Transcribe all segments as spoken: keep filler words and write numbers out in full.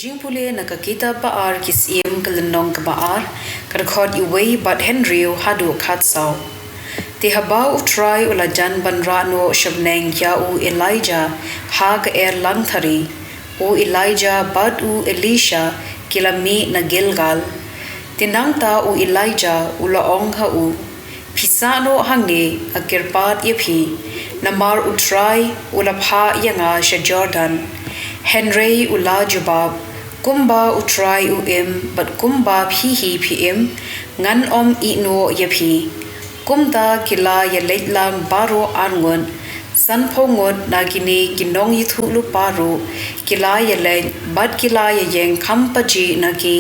Jingpule na ka kitab Ba-ar Ki Syiem, ka lynnong kaba ar, ka dkhot wei bad hynriew haduh khatsaw. Te haba U Trai u la jan ban rah noh sha bneng ïa u Elijah ha ka erlangthari, u Elijah bad u Elisha ki la mih na Gilgal. Te nangta u Elijah u la ong ha u, Phi sah noh hangne, nga kyrpad ïa phi, namar U Trai u la phah ïa nga sha Jordan. Hynrei u la jubab, Kumba U Trai u im bad kumba phi hi phi im, ngan ym ïehnoh ïa phi. Kumta ki la ïaleit lang baroh arngut. Sanphew ngut na kine ki nongïathuhlypa ruh ki la ïaleit bad ki la ïaïeng kham pajih na ki,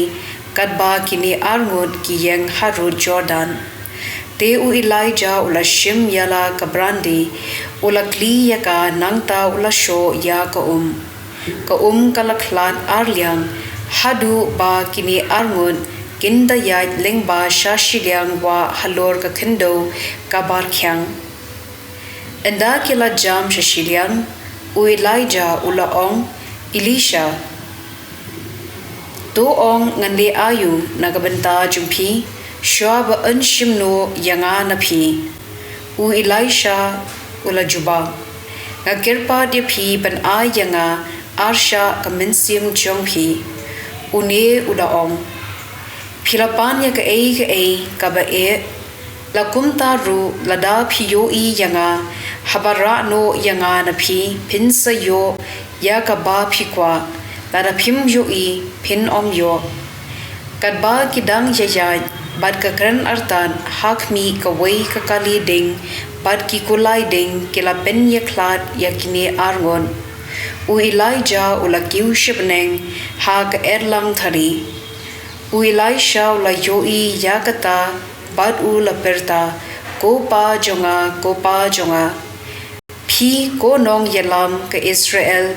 katba kine arngut ki ïeng harud Jordan. Te u Elijah u la shim ïa la ka brandi, u la kli ïa ka, nangta u la shoh ïa ka um. Ka um ka la khlad arliang, haduh ba kine arngut kin da ïaid lyngba sha shiliang wah halor ka khyndew kaba rkhiang. Ynda ki la jam sha shiliang, u Elijah u la ong, Elisha, to ong ngan leh aïu na ka bynta jong phi, shuwa ba yn shim noh ïa nga na phi. U Elisha u la jubab, Nga kyrpad ïa phi ban ai ïa nga arshah ka mynsiem jong phi. Une u la ong, Phi la pan ïa kaei kaei kaba eh. La kumta ruh, lada phi ïohi ïa nga haba rah noh ïa nga na phi, phin sa ïoh ïa kaba phi kwah. Lada phim ïohi, phin ym ïoh. Katba ki dang ïaïaid bad ka kren artat, ha khmih kawei ka kali ding bad ki kulai ding ki la pynïakhlad ïa kine arngut. U Elijah u la kiew sha bneng ha ka erlangthari. U Elisha u la ïohi ïa kata bad u la pyrta, Ko Pa jong nga, ko Pa jong nga, phi ko nongïalam ka Israel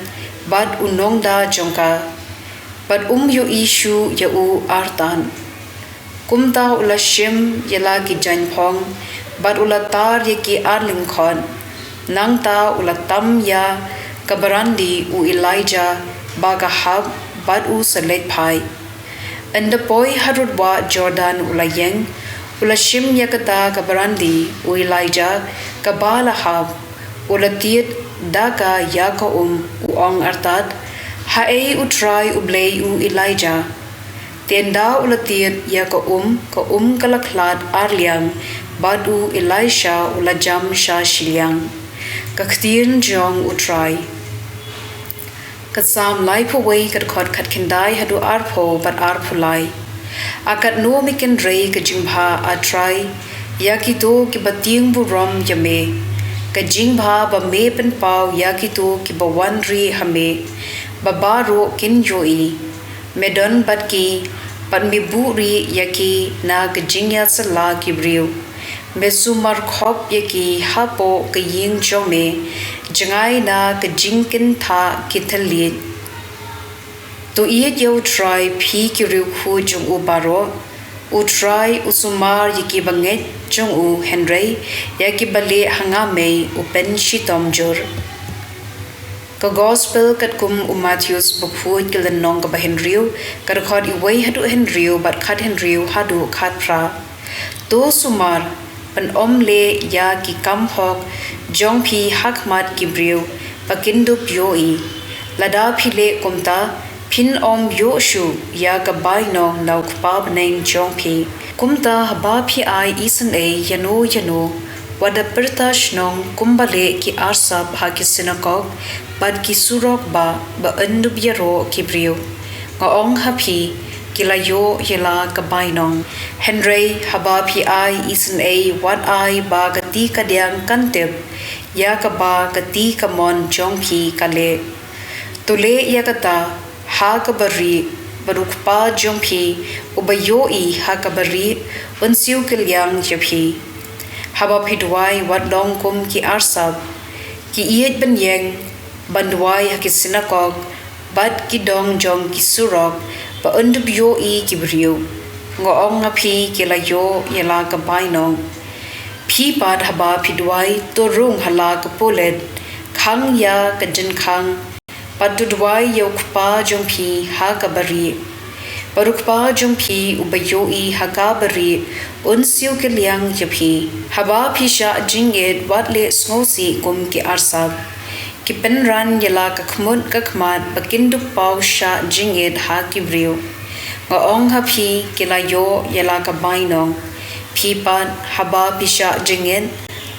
bad u nongda jong ka. Bad um ïohi shuh ïa u artat. Kumta u la shim ïa la ki jaiñphong bad u la tar ïa ki arlyngkhot. Nangta u la tam ïa ka brandi u Elijah ba ka hap bad u sa leit phai. Ynda poi harud wah Jordan u la ïeng, u la shim ïa kata ka brandi u Elijah kaba la hap, u la tied da ka ïa ka um, u ong artat, Haei U Trai U Blei u Elijah. Te ynda u la tied ïa ka um, ka um ka la khlad arliang, bad u Elisha u la jam sha shiliang. Ka ktien jong U Trai. Ka Salm laiphew wei, ka dkhot khatkhyndai haduh arphew bad arphew lai. A katno me kynrei ka jingbha, A Trai, ïa kito kiba tieng burom ïa me. Ka jingbha ba me pynpaw ïa kito kiba wan rieh ha me, ba baroh kin ïohi. Me don bad ki, bad me buhrieh ïa ki na ka jingïasylla ki briew. Me sumar khop ïa ki hapoh ka ïing jong me, jngai na ka jingkynthah ki thylliej. To ïeit ïa U Trai, phi ki riewkhuid jong u baroh. U Trai u sumar ïa kiba ngeit jong u, hynrei ïa kiba leh ha nga mei u pynshitom jur. Ka Gospel katkum u Mathaios, bakhuid, ka lynnong kaba hynriew, ka dkhot wei haduh hynriew bad khathynriew haduh khatphra. To sumar, pynum leh ïa ki kam hok jong phi ha khmat ki briew, ba kin dup ïohi. Lada phi leh kumta, phin ym ïoh shuh ïa ka bainong na U Kpa bneng jong phi. Kumta haba phi ai isynei ïano ïano, wat da pyrta shnong kumba leh ki arsap ha ki synagog bad ki surok bah, ba yn dup ïaroh ki briew. Nga ong ha phi, ki la ïoh ïa la ka bainong. Hynrei haba phi ai isynei, wat ai ba ka ti kadiang kan tip ïa kaba ka ti kamon jong phi ka leh. To leh ïa kata ha kaba rieh, bad U Kpa jong phi uba ïohi ha kaba rieh un siew kylliang ïa phi. Haba phi duwai, wat long kum ki arsap, ki ïeit ban ïeng ban duwai ha ki synagog bad ki dong jong ki surok, ba yn dup ïohi ki briew. Nga ong ha phi, ki la ïoh ïa la ka bainong. Phi pat haba phi duwai, to rung ha la ka pulit, khang ïa ka jingkhang, bad to duwai ïa U Kpa jong phi ha ka barieh, bad U Kpa jong phi uba ïohi ha ka barieh un siew kylliang ïa phi. Haba phi shah jingit, wat leh sngewsih kum ki arsap. Ki pynran ïa la ka khmut ka khmat ba kin dup paw shah jingit ha ki briew. Nga ong ha phi, ki la ïoh ïa la ka bainong. Phi pat, haba phi shah jingit,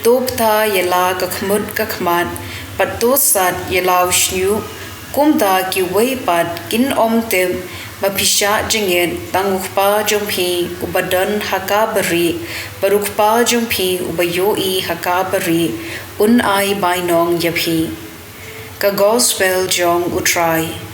to btha ïa la ka khmut ka khmat, bad to sat ïa la u shñiuh. Kumta kiwei pat kin ym tip ba phi shah jingit, tang U Kpa jong phi uba don ha ka barieh bad U Kpa jong phi uba ïohi ha ka barieh un ai bainong ïa phi. Ka Gospel jong U Trai.